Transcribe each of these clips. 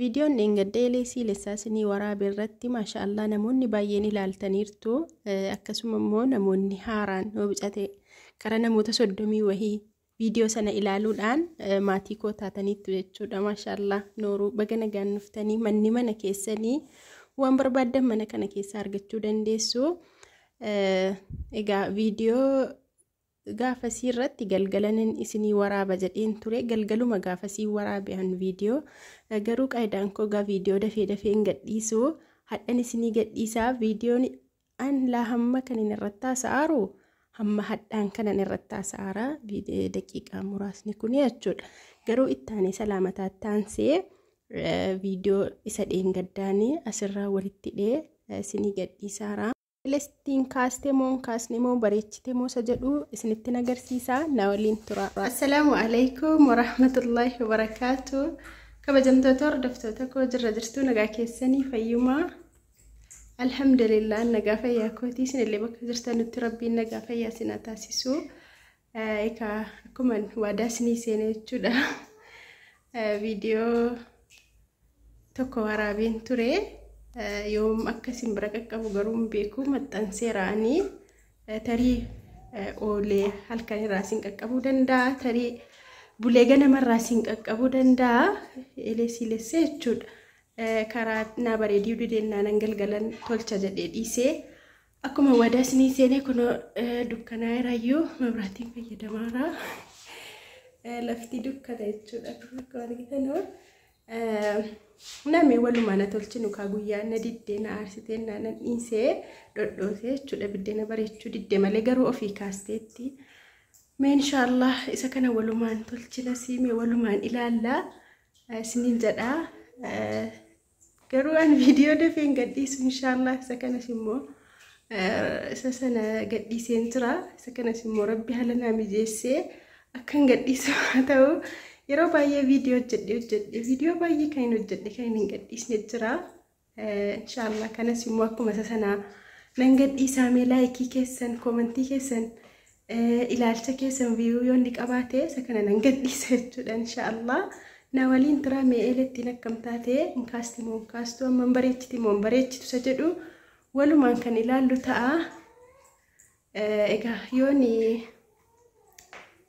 Viidiyoon dheengadda eelee siilessaa isinii waraabe irratti maashaallah namoonni baay'een ilaaltaniirtu. Akkasuma immoo namoonni haaraan yoo bicate karaa namoota 30 wahii viidiyoo sana ilaaluudhaan maatii koo taataniittu jechuudha. Maashaallah nooruu baga nagaan dhuftanii manni mana keessanii waan barbaaddan mana kana keessaa argachuu dandeessu. Egaa viidiyoo gaafasii irratti galgalanin isinii waraaba jedheen ture. Galgaluma gaafasii waraabe an viidiyoo garuu qaayidaan koo gaa viidiyoo dafee dafee hin gadhiisu. Hadhan isinii gadhiisaa viidiyoon an laa hamma kan inni irratti haasa'aaru hamma hadhaan kanan irratti haasa'aara daqiiqaa muraasni kun jechuudha. Garuu ittaanee salaamataa taansee viidiyoo isa dheengaddaanii asirraa walitti hidhee isinii gadhiisaara. Lestiin kaastee moo kaasne moo bareechite moo isa jedhu isinitti agarsiisa, na waliin tura. Assalaamu alaikum warahmatullaahi wabarakaatu. Kabajamtoota hordoftoota koo jirra jirtu, nagaa keessanii fayyumaa? Alhamdulillah nagaa fayyaa kootii, isinillee bakka jirtanutti rabbiin nagaa fayyaa isin haa taasisu. Egaa akkuma waadaa isinii seene jechuudha. Viidiyoo tokko waraabeen ture. Yoom akka isin bira qaqqabu garuu hin beeku, maxxanseera ani. Tarii oolee halkan irraa isin qaqqabuu danda'a, tarii bulee ganamarraa isin qaqqabuu danda'a. Eelee siilessee jechuudha. Karaa naa bareedii dideenaa nan galgalan tolcha jedhee dhiisee akkuma waadaa isinii seenee kun dukkanaa iraayyuu mabraatiin fayyadamaara. Lafti dukkana jechuudha akkuma argitanuu. Namni walumaa na tolchinu kaa guyyaa na diddee na aarsitee na nan dhiisee dhodhootee jechuudha. Biddeena bareechuu diddee malee garuu ofii kaasteetti. Mee inshaallah isa kana walumaan tolchina, siimee walumaan ilaallaa isiniin jedhaa. Garuu an viidiyoo dafee hin gadhiisu inshaallah. Isa kanas immoo isa sana gadhiiseen jira. Isa kanas immoo rabbi haala naa mijeessee akkan gadhiisu haa ta'u. Yeroo baay'ee viidiyoo hojjedhe viidiyoo baay'ee kan hin hojjedhe kan hin gadhiisne jira. Inshaallah kanas immoo akkuma isa sanaa nan gadhiisaa. Mee laayikii keessan, koomentii keessan, ilaalcha keessan viyuu yoo inni qabaate isa kana nan gadhiisa jechuudha inshaallah. Na waliin tura. Mee eelettiin akkam taate, hin kaasti moo hin kaastu, amma hin bareechiti moo hin bareechitu isa jedhu walumaan kan ilaallu ta'a. Egaa yooni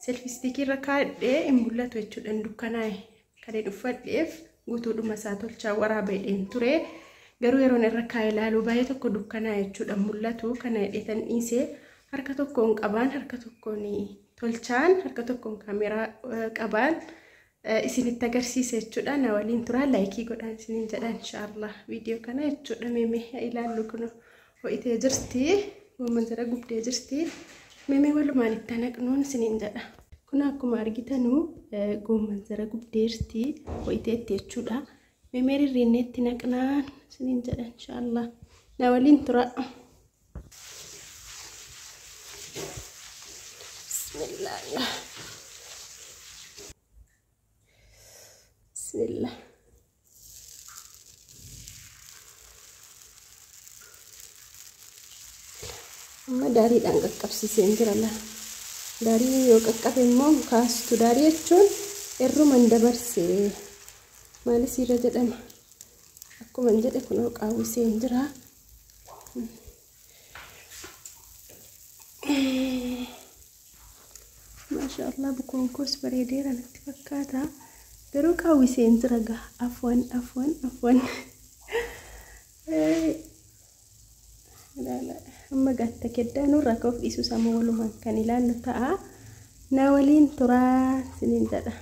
selfistiikii irra kaadhee hin mul'atu jechuudha, hin dukkanaa'e. Kan hin uffadheef guutuudhuma isaa tolchaa waraaba hidheen ture. Garuu yeroon irra kaa'ee ilaalu baay'ee tokko dukkanaa'e jechuudha, mul'atu. Kana hidheetan dhiisee harka tokkoon qabaan, harka tokkoon tolchaan, harka tokkoon kaameraa qabaan isinitti agarsiisa jechuudha. Na waliin turaa, laayikii godhaan isiniin jedha inshaallah viidiyoo kana jechuudha. Meemee ilaallu kun ho'itee jirti. Goomman jara gubdee jirti. Meemee walumaan itti naqnuun isiniin jedha. Kun akkuma argitanuu goomman jara gubdeerti, ho'iteetti jechuudha. Meemee rirriinneetti naqnaan isiniin jedha inshaallah. Na waliin tura. Bismillah. Bismillah. Amma daariidhaan qaqqabsiiseen jira laa. Daarii yoo qaqqabe immoo kaastu. Daarii jechuun irruman dabarsee maalis irra jedhama. Akkuma jedhe kunoo qaawwiseen jira. Maashaallah bukoon koos bareedeera natti fakkaata. Garuu qaawwiseen jira gaa. Afwan afwan afwan. Amma gatta keddaa nurraa akka of dhiisuu sama walumaan kan ilaallu ta'a. Na waliin turaa isiniin jedha.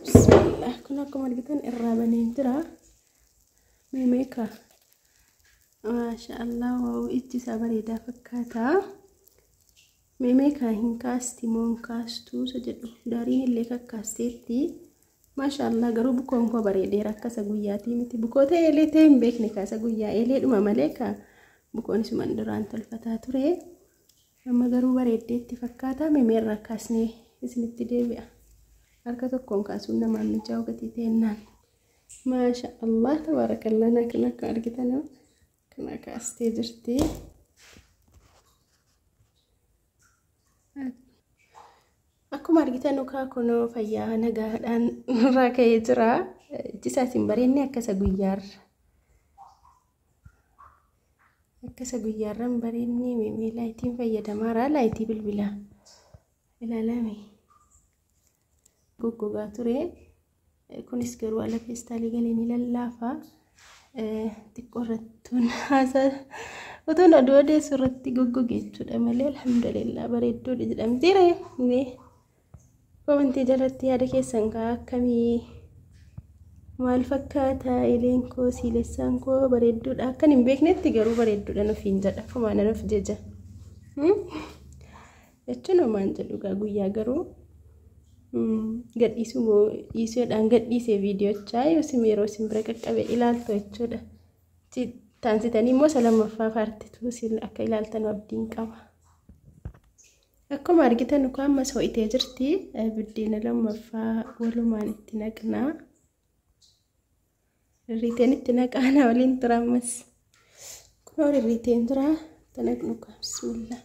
Bismillah. Kun akkuma argitan irraa baneen jira. Mee meeqa? Maashaallah waaw, ijji isaa bareedaa fakkaata. Mee meeqa, hin kaasti moo hin kaastuu isa jedhu daariin illee kakkaasteetti. Maashaallah garuu bukoon koo bareedeera, akka isa guyyaatii miti. Bukoo ta'e eelee ta'e hin beekne kaasa guyyaa eeleedhuma malee ka bukoon isuman duraan tolfataa ture. Amma garuu bareeddeetti fakkaata. Memeerraa kaasnee isinitti deebi'a. Harka tokkoon kaasuun namaan mijaa'u gatii ta'ennaan. Maasha Allah tabaarakallaa, naa kan akka argitan kana kaastee jirti. Akkuma argitan ukaa kunoo fayyaa nagaadhaan irraa ka'ee jira. Ijji isaatiin bareedni akkasa guyyaarra. Akkasa guyyaarra hin bareedni meemee laayitiin fayyadamaara. Laayitii bilbilaa ilaalame. Goggogaa ture. Kunis garuu ala feestaalii galee ni lallaafa. Xiqqoo irrattuun haasaa utuun oduu odeessu irratti goggoge jechuudha malee alhamdulillah bareedduudha jedhamteera. Mee komentii jalatti yaada keessan kaa akkamii maal fakkaata eleen koo siilessaan koo bareedduudha akkan hin beeknetti garuu bareedduudha nufiin jedha fumaana nuuf jeja jechuun homaan jedhu gaa guyyaa garuu gadhiisuu moo dhiisuudhaan gadhiisee viidiyochaa yoo isin yeroo isin bira qaqqabe ilaaltu jechuudha. Taansitanii immoo isa lammaffaa paartituu isin akka ilaaltan abdiin qaba. Akkuma argitan ukaa ammas ho'itee jirti. Buddeena lammaffaa walumaan itti naqnaa. Rirriiteen itti naqaana waliin tura ammas. Kunoo rirriiteen tura. Itti naqnu kaa bismillah.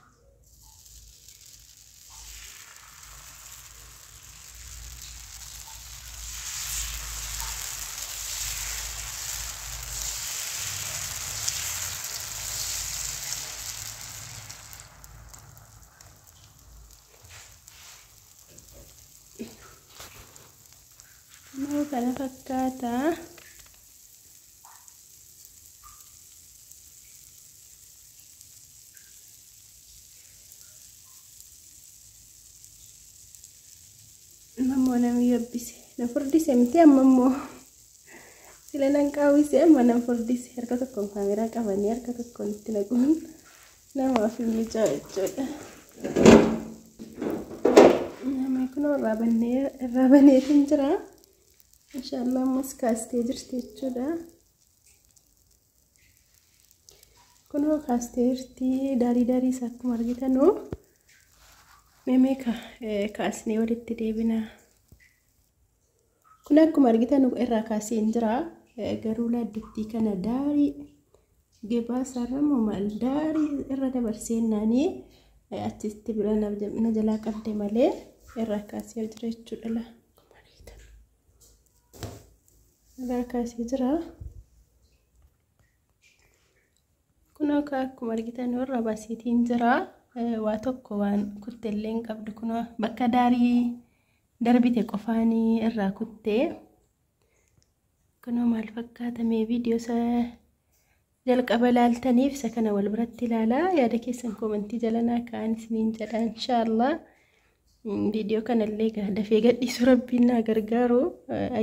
Kunoo kana fakkaata. Ammoo namni yabbise na furdise miti amma immoo sila nan qaawwise amma nan furdise harka tokkoon kaameraa qabanii harka tokkoon itti naquun namaaf hin mijaa'u jechuudha. Namni kunoo irraa baneetiin jira. Inshaallah ammas kaastee jirti jechuudha. Kunoo kaastee jirti daarii daarii isaa akkuma argitanuu. Meemee kaasnee walitti deebina. Kun akkuma argitan irraa kaasee hin jira. Garuu laaddittii kana daarii gabaa isaarra moo maal daarii irra dabarsee naanii achitti bira na jalaa qabde malee irraa kaasee jira jechuudha. Akkuma argitan irraa kaasee jira. Kun akkuma argitan irraa baaseetiin jira. Waa tokko waan kuttellee hin qabdu kun bakka daarii darbite qofaanii irraa kuttee. Kunoo maal fakkaata mee viidiyoo isa jalqaba ilaaltaniif isa kana wal biratti ilaalaa yaada keessan komentii jala naa kaa'an isiniin jedha inshaallah. Viidiyoo kanallee dafee gadhiisu rabbiin naa gargaaru.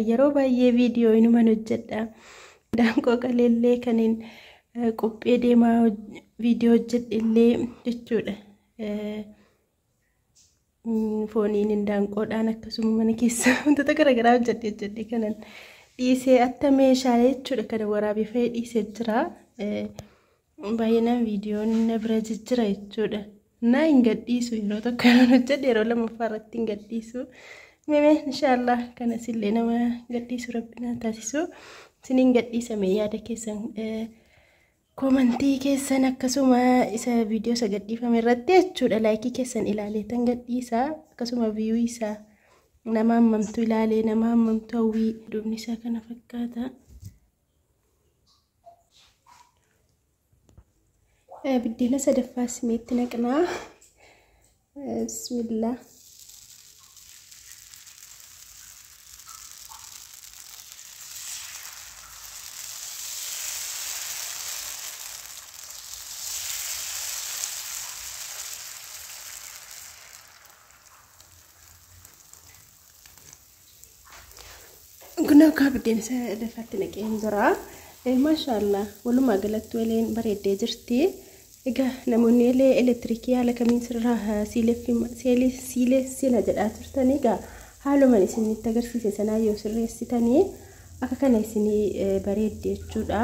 Yeroo baay'ee viidiyoo inuman hojjedha. Daanqoo qaleellee kaniin qophee deemaa viidiyoo hojjedhe illee jechuudha. Fooniin hindaanqoodhaan akkasuma mana keessa wantoota garaagaraa hojjedhe kanan dhiisee atta meeshaalee jechuudha kana waraabee fa'ee dhiisee jira. Baay'inaan viidiyoon na bira jijjira jechuudha. Na hin gadhiisu yeroo tokko yeroo hojjedhe yeroo lammaffaa irratti hin gadhiisu. Mee inshaallah kanas illee nama gadhiisu rabbi naa taasisu. Isiniin gadhiisame yaada keessan komentii keessan akkasuma isa viidiyoo isa gadhiifame irratti jechuudha laayikii keessan ilaaleetan gadhiisa akkasuma viyuu isaa nama hammamtu ilaalee nama hammamtu hawwii dubni isaa kana fakkaata. Buddeena sadaffaa simeetti naqnaa. Bismillah. Kun akka buddeena sadaffaatti naqeen jira. Maashaallah walumaa galatti waleen bareeddee jirti. Egaa namoonni illee elektirikii haala kamiin sirraa siilessina jedhaa turtan egaa haaluma isinitti agarsiise sanaa yoo sirreessitanii akka kana isinii bareedde jechuudha.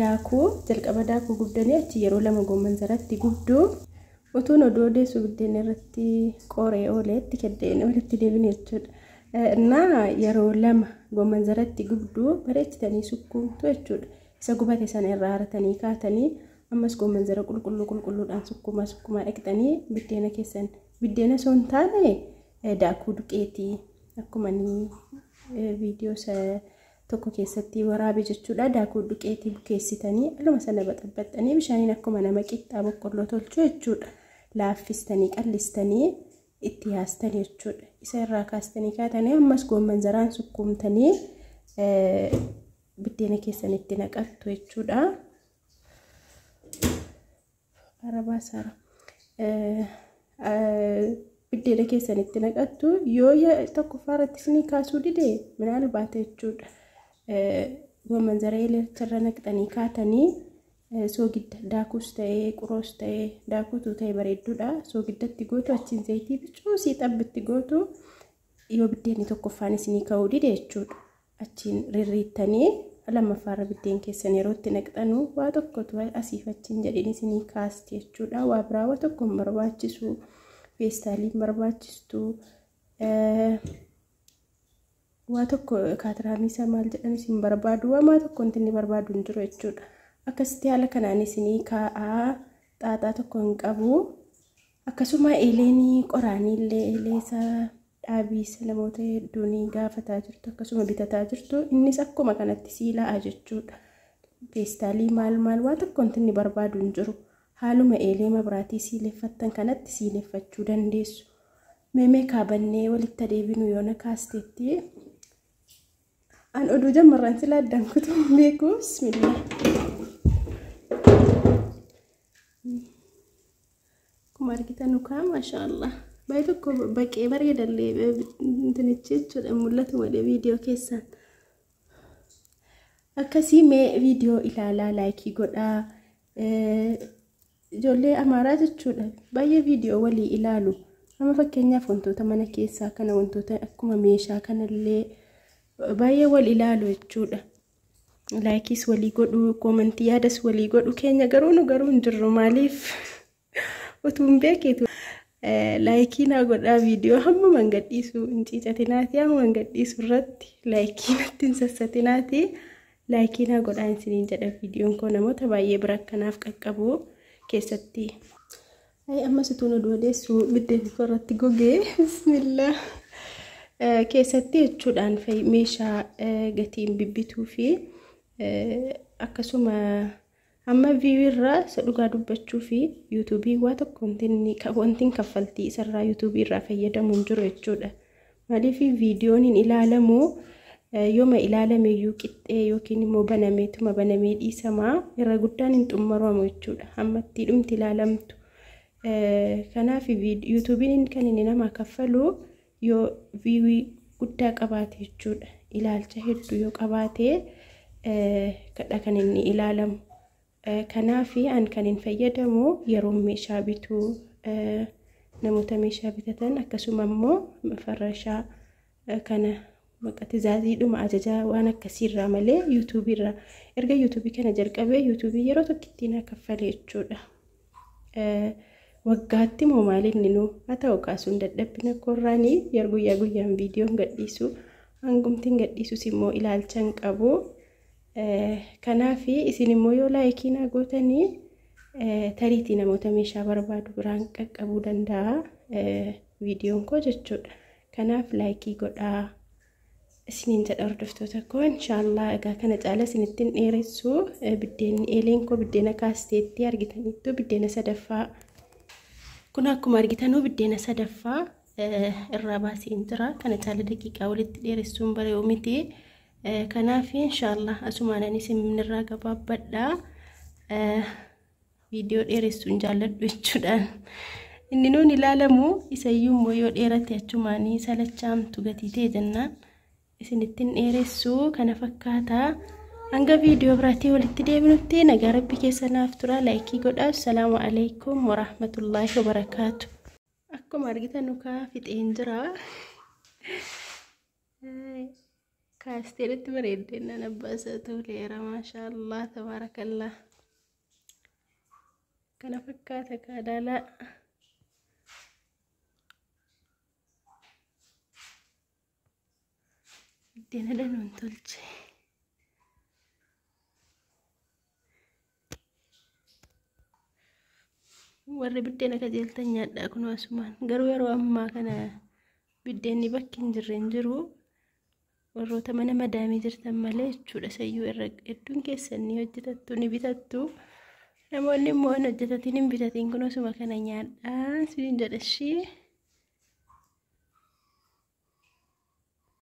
Daakuu jalqaba daakuu gubdanii achi yeroo lama goomman zaratti gubduu utuun oduu odeessu buddeena irratti qoree ooleetti keddeen walitti deebine jechuudha. Innaa yeroo lama goomman zaratti gubduu bareechitanii sukkuumtu jechuudha. Isa gubate sana irraa haratanii kaatanii Ammas goomman zara qulqulluu qulqulluudhaan sukkumaa sukkumaa dhaqxanii biddeena keessan biddeena osoo hin taane daakuu duqeetii akkuma inni viidiyoo tokko keessatti waraabe jechuudha. Daakuu duqeetii bukeessitanii aluma sana baxabbaxxanii bishaaniin akkuma nama qixxaa boqqolloo tolchu jechuudha. Laaffistanii qallistanii itti yaastanii jechuudha. Isa irraa kaastanii kaatanii ammas goomman zaraan sukkuumtanii biddeena keessan itti naqattu jechuudha. Arabaa saara. Biddeena keessan itti naqattu yoo tokkoffaa irratti isinii kaasuu dide minaal baate jechuudha. Goomman zara eelicharra naqxanii kaatanii soogidda daakuus ta'ee quroos ta'ee daakuutu ta'e bareedduudha. Soogiddatti gootu achiin zayitii bicuusii xabbitti gootu yoo biddeenni tokkoffaan isinii ka'uu dide jechuudha. Achiin rirriittanii lammaffaarra biddeen keessan yeroo itti naqxanu waa tokkotu asiif achiin jedhin isinii kaasti jechuudha. Waa biraa waa tokko hin barbaachisu. Feestaalii hin barbaachistu. Waa tokko kaatiraamisa maal jedhan isin barbaadu waa tokko wanti inni barbaadu hin jiru jechuudha. Akkasitti haala kanaan isinii kaa'aa xaaxaa tokko hin qabu. Akkasuma eeleen qoraanii illee eelee isaa dhaabiisa namoota hedduun gaafataa jirtu akkasuma bitataa jirtu innis akkuma kanatti siilaa'a jechuudha. Feestaalii maal maal waa tokko wanti inni barbaadu hin jiru. Haaluma eelee mabiraatii siileffattan kanatti siileffachuu dandeessu. Meemee kaabannee walitti adeebinu yoona kaasteetti. An oduu jammarraan sila addaan kutuun beeku. Bismillah. Akkuma argitan kaa maashaallah. Baay'ee tokko baqee bareedallee intinichi jechuudha mul'atu malee viidiyoo keessaan. Akkasii mee viidiyoo ilaalaa laayikii godhaa. Ijoollee Amaaraa jechuudha baay'ee viidiyoo walii ilaalu. Amma fakkeenyaaf wantoota mana keessaa kana wantoota akkuma meeshaa kanallee baay'ee wal ilaalu jechuudha. Laayikiis walii godhu, koomentii yaadas walii godhu keenya garuu nu garuu hin jirru maaliif utuu hin beekeetu. Laayikii naa godhaa viidiyoo hamma gadhiisu hin ciicatinaati hamma gadhiisu irratti laayikii natti hin sassatinaati. Laayikii naa godhaa isiniin jedha viidiyoon koo namoota baay'ee bira akkanaaf qaqqabu keessatti. Ammas utuu nu odeessu biddeen koo irratti gogee bismillah. Keessatti jechuudhaan meeshaa gatiin bibbituu fi akkasuma amma viiyuu irraa isa dhugaa dubbachuu fi yuutuubii waa tokko wanti kaffaltii isarraa yuutuubii irraa fayyadamu hin jiru jechuudha. Maaliif viidiyoon hin ilaalamu yooma ilaalame iyyuu qixxee yookiin immoo banameetuma banamee dhiisamaa irra guddaan hin xumuramu jechuudha. Ammatti dhumti ilaalamtu. Kanaaf yuutuubiin kan inni namaa kaffalu yoo viiyuu guddaa qabaate jechuudha. Ilaalcha hedduu yoo qabaate kadha kan inni ilaalamu. Kanaaf an kan hin fayyadamu yeroo meeshaa bituu namoota meeshaa bitatan akkasuma immoo farrashaa kana maqaa tizaaziidhuma ajajaa waan akkasiirraa malee yuutuubiirraa erga yuutuubii kana jalqabee yuutuubii yeroo tokkittiin naa kaffale jechuudha. Waggaatti moo maaliin nu haa ta'u kaasuun dadhabbina korraanii yeroo guyyaa guyyaan viidiyoon gadhiisu hangumtiin gadhiisus immoo ilaalcha hin qabu. Kanaaf isin immoo yoo laayikii naa gootanii tariitii namoota meeshaa barbaadu biraan qaqqabuu danda'a viidiyoon koo jechuudha. Kanaaf laayikii godhaa isiniin jedha hordoftoota koo inshaallah egaa kana caala isinittiin dheeressu biddeenni eeleen koo biddeena kaasteetti argitaniittu biddeena sadaffaa. Kun akkuma argitanuu biddeena sadaffaa irraa baaseen jira. Kana caala daqiiqaa walitti dheeressuun bareedu miti. Kanaaf inshaallah asumaan ani isinirraa gabaabbadha. Viidiyoo dheeressuun jaalladhu jechuudhaan. Inni nuun ilaalamu isayyuu immoo yoo dheerate achumaanii salachaamtu gatii ta'e jennaan isinittiin dheeressuu kana fakkaata. Hanga viidiyoo biraatii walitti deebinutti nagaa rabbi keessa naaf tura. Laayikii godhaa. Assalaamu alaikum warahmatullaahi wabarakaatu. Akkuma argitan kaa fixeen jira. Kaasteeritti bareeddeen nan abbaa toleera maashaallah tabaarakallah. Kana fakkaata kaadaalaa. Biddeena danuun tolche. Warri biddeena kajeeltan nyaadhaa kunoo asumaan. Garuu yeroo ammaa kana biddeenni bakki hin jirre hin jiru. Warroota mana madaamii jirtan malee jechuudha. Sayyuu irra hedduun keessan ni hojjetattu, ni bitattu. Namoonni immoo hin hojjetatin, hin bitatin, kunoo suma kana nyaadhaa siin jedha ishii.